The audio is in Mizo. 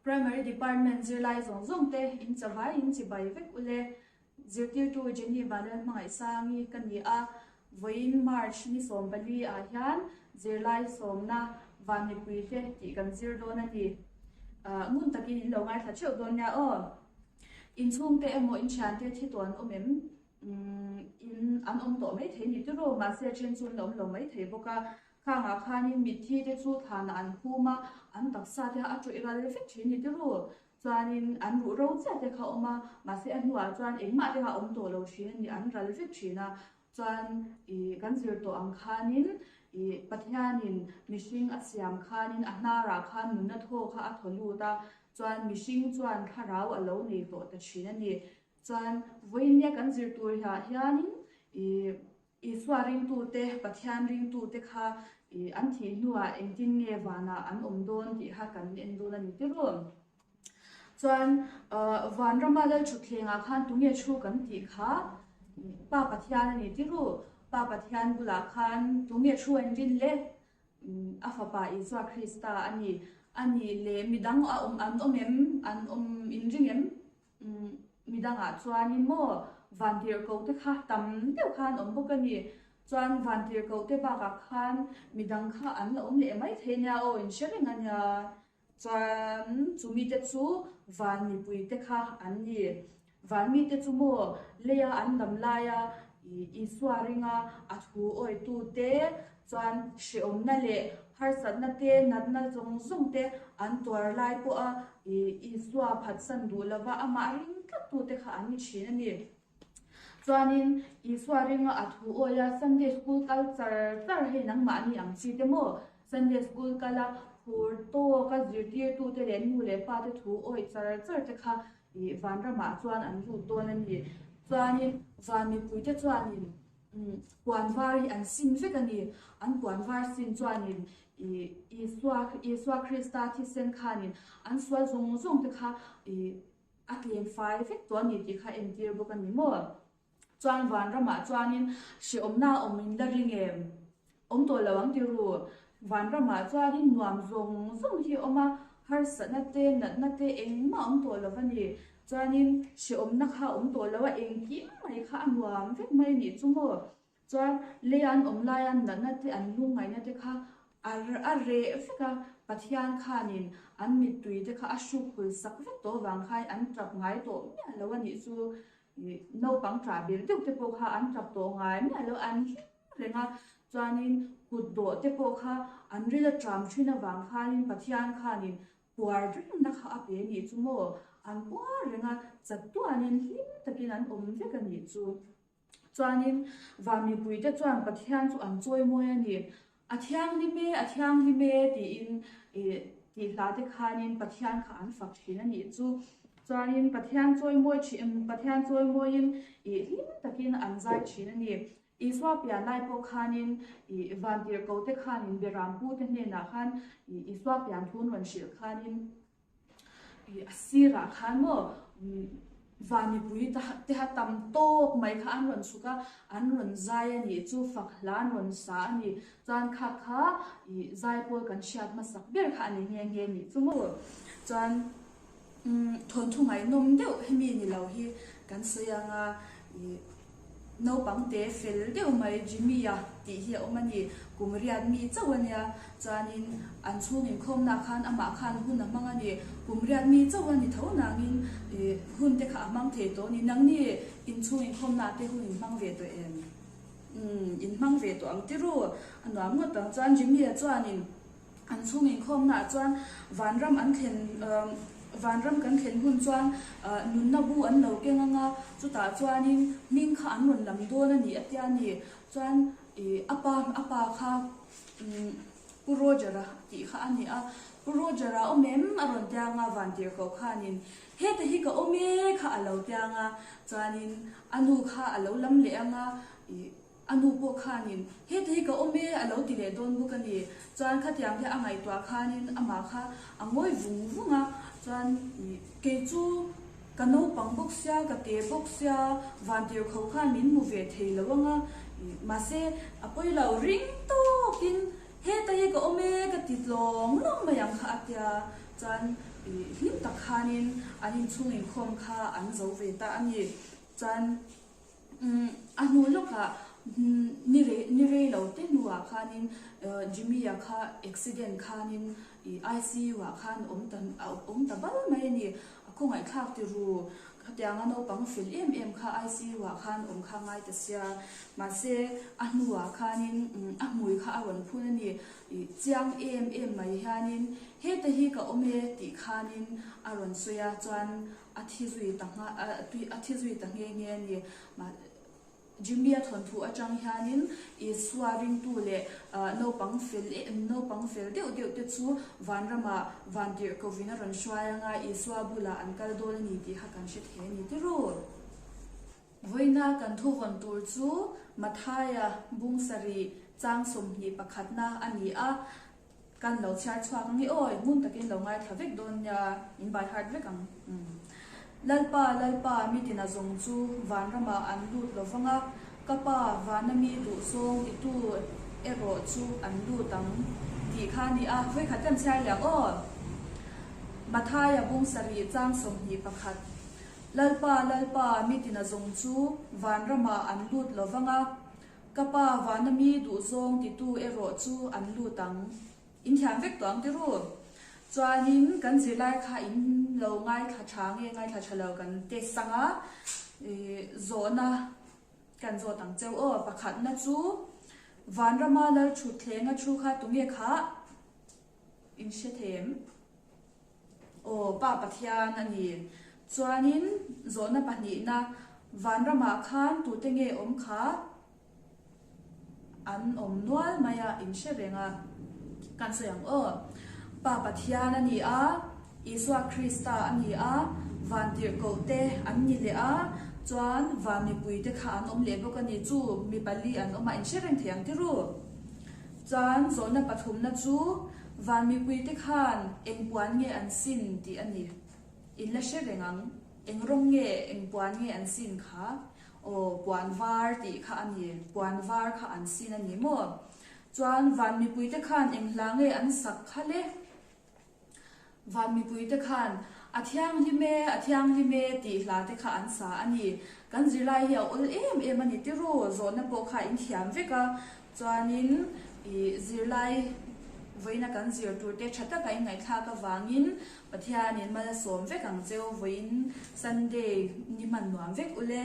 Primary Department zirlai zawng zawng te in chavai in chibai vek ule. Zirtirtu Jenny Vanlalhmangaihsangi ka ni a, vawiin March ni 14 ah hian zirlai sawmna van mipui te tih kan zir dawn a ni. Ngun takin in lo ngaithla theuh dawn nia aw. Inchhungte emaw in thiante thi tawh an awm em? In an awm tawh maithei ni tiraw? Mahse then chu an la awm lo maithei bawk a. Khangah khanin mitthi te chu thlanah an phum a, an taksa te a tawih ral vek thin ni tiraw? Chuanin an ruh ro chiah te kha a awm a, mahse a hnuah chuan engmah te kha a awm tawh lo thin a ni, an ral vek thin a. Chuan ih kan zir tawh ang khanin ih Pathianin mihring a siam khanin a hnarah khan nunna thaw kha a thaw lut a, chuan mihring chuan thlarau a lo nei tawh ta thin a ni. Chuan vawiinnia kan zir tur hiah hianin ih Isua ringtute, Pathian ringtute kha ih an thih hnuah engtin nge vanah an awm dawn tih kha kan en dawn a ni tirun. Chuan vanrama Lalthutthlengah khan tunge thu kan tih kha Pa Pathian a ni tiru. Pa Pathian bulah khan tunge thu an rin le? A fapa Isua Krista a ni. A nih leh midang a awm an awm em? An awm inring em? Midangah chuanin maw vantirhkoh te kha tam deuh khan awm bawk a ni. Chuan vantirhkoh te bakah khan midang kha an la awm leh mai thei nia aw in hre reng a nia. Chuan chumi te chu van mipui te kha an ni. Van mite chu maw leia an dam laia Isua ringa a thu awitu te chuan hrehawmna leh harsatna te, natna zawng zawng te an tuar lai pawha Isua phatsan duh lova amah ring tlattute kha an ni thin a ni. Chuanin Isua ringa a thu awia Sunday School kal char char hei nangmahni ang chi te maw? Sunday School kala phur tawka zirtirtute leh nu leh pate thu awih char char te kha Ih vanramah chuan an lut dawn a ni. Chuanin van mipuite chuanin puan var hi an sin vek a ni. An puan var sin chuanin ih Isua Isua Krista thisen khanin an sual zawng zawng te kha ih a tlem fai vek tawh a ni tih kha entir bawk a ni maw? Chuan vanramah chuanin hrehawmna a awm in la ring em? Awm tawh lo ang ti ru. Vanramah chuanin nuam zawng zawng hi a awm a, harsatna te, natna te engmah a awm tawh lo a ni. Chuanin hrehawmna kha a awm tawh lo a, engkim mai kha a nuam vek mai a nih chu maw? Chuan leia an awm laia natna te, an lungngaihna te kha a a reh vek a, Pathian khanin an mittui te kha a hruk hul sak vek tawh avang khan an tap ngai tawh miah lo a nih chu. Naupang ṭah bil deuh te pawh kha an ṭap tawh ngai miah lo, an hlim reng a, chuanin kut dawh te pawh kha an ril a ṭam ṭhin avang khanin Pathian khanin puar rengna kha a pe a nih chu maw, an puar reng a, chatuanin hlim takin an awm vek a nih chu. Chuanin van mipuite chuan Pathian chu an chawimawi a ni. A thianghlim e, a thianghlim e tiin ih tih hla te khanin Pathian kha an fak thin a nih chu. Chuanin Pathian chawimawi thin, Pathian chawimawiin ih hlim takin an zai thin a ni. Isua pian lai pawh khanin ih vantirhkoh te khanin Berampu te hnenah khan ih Isua pian thu an rawn hrilh khanin, A sirah khan maw van mipui te kha tam tawk mai kha an rawn chhuk a, an rawn zai a nih chu fak hla an rawn sa a ni. Chuan kha kha ih zai pawl kan hriat hmasak ber kha a ni nghe nghe nih chu maw. Chuan thawnthu ngaihnawm deuh hemi ni lo hi kan sawi ang a ih. Naupang te fel deuh mai Jimmy-a tih hi a awm a ni. Kum riat mi chauh a nia. Chuanin an chhung inkhawmnaah khan amah khan hun a hmang a ni. Kum riat mi chauh a ni tho nangin hun te kha a hmang thei tawh a ni. Nangni inchhung inkhawmnaah te hun in hmang ve tawh em? Umm, in hmang ve tawh ang ti ru. A nuam ngawt ang. Chuan Jimmy-a chuanin. An chhung inkhawmnaah chuan vanram an thlen vanram kan thlen hun chuan nunna bu an lo keng ang a, chutah chuanin hming kha an rawn lam dawn a ni a tia ni. Chuan ih a pa a pa kha Pu Roger-a tih kha a ni a, Pu Roger-a awm em? a rawn tia ang a, vantirhkoh khanin heta hi ka awm e kha a lo tia ang a, chuanin a nu kha a lo lam leh ang a, ih. A nu pawh khanin, Heta hi ka awm e, a lo ti leh dawn bawk a ni. Chuan khatiang te a ngaihtuah khanin amah kha a ngawi vung vung a, chuan kei chu ka naupang bawk sia, ka te bawk sia, vantirhko khan min hmu ve thei lo ang a, mahse a pawi lo ring tawkin heta hi ka awm e ka ti tlawng lawng mai ang kha a tia. Chuan. Hlim tak khanin an inchhung inkhawm kha an zo ve ta a ni. Chuan a hnu lawkah ni rei ni rei lo te hnuah khanin Jimmy-a kha accident khanin ICU ah khan awm ta awm ta bal mai a ni. A khawngaihthlak ti ru. Khatianga naupang fel em em kha ICU ah khan awm kha ngai ta sia. Mahse a hnuah khanin a hmui kha a rawn phun a ni. Chiang em em mai hianin heta hi ka awm e tih khanin a rawn sawi a, chuan a thi zui ta ngha a thi zui ta nghe nghe a ni. Jimmy-a thawnthu atang hianin Isua ringtu leh naupang fel naupang fel deuh deuh te chu vanramah vantirh kovin a rawn hruai anga Isua bulah an kal dawn a ni tih kha kan hre thei a ni tirû. Vawiina kan thuvawn tur chu Mathaia bung sarih chang 21 pakhatna a ni a, Kan lo chhiar chhuak ang i awi, ngun takin lo ngaithla vek dawn nia, in by heart vek ang. Lalpa, Lalpa, mi tina zawng chu vanramah an lut lo vang a, ka Pa vana mi duh zawng titu erawh chu an lut ang tih kha a ni a, vawikhat kan chhiar leh ang aw. Mathaia bung sarih chang 21, Lalpa, Lalpa, mi tina zawng chu vanramah an lut lo vang a, Ka pa vana mi duhzawng titu erawh chu an lut ang. In thiam vek tawh ang ti ru. Chuanin kan zirlai kha in lo ngaithla tha nge ngaithla tha lo kan test ang a, zawhna kan zawt ang cheu aw. Pakhatna chu Vanrama Lalthutthlenga thu kha tunge khah? In hre thei em? Aw, Pa Pathian a ni. Chuanin zawhna pahnihna, Vanramah khan tute nge awm kha? An awm nual mai a, in hre reng a. Kan sawi ang aw. Pa Pathian a ni a, Isua Krista a ni a, Vantirhkohte an ni leh a, chuan van mipuite kha an awm leh bawk a ni. Chu mi pali an awm a, in hre reng thei ang tirû? Chuan zawhna pathumna chu van mipuite khan eng puan nge an sin tih a ni. In la hre reng ang. Eng rawng nge, eng puan nge an sin kha? Aw, puan var tih kha a ni. Puan var kha an sin a ni maw? Chuan van mipuite khan eng hla nge an sak kha le? Van mipuite khan, A thianghlim e, a thianghlim e tih hla te kha an sa a ni. Kan zirlai hi a awl em em a ni tirû, zawhna pawh kha in thiam vek a. Chuanin i zirlai vawiina kan zir tur te tha taka in ngaihthlak avangin Pathianin mal a sawm vek ang cheu, vawiin Sunday ni hman nuam vek ule.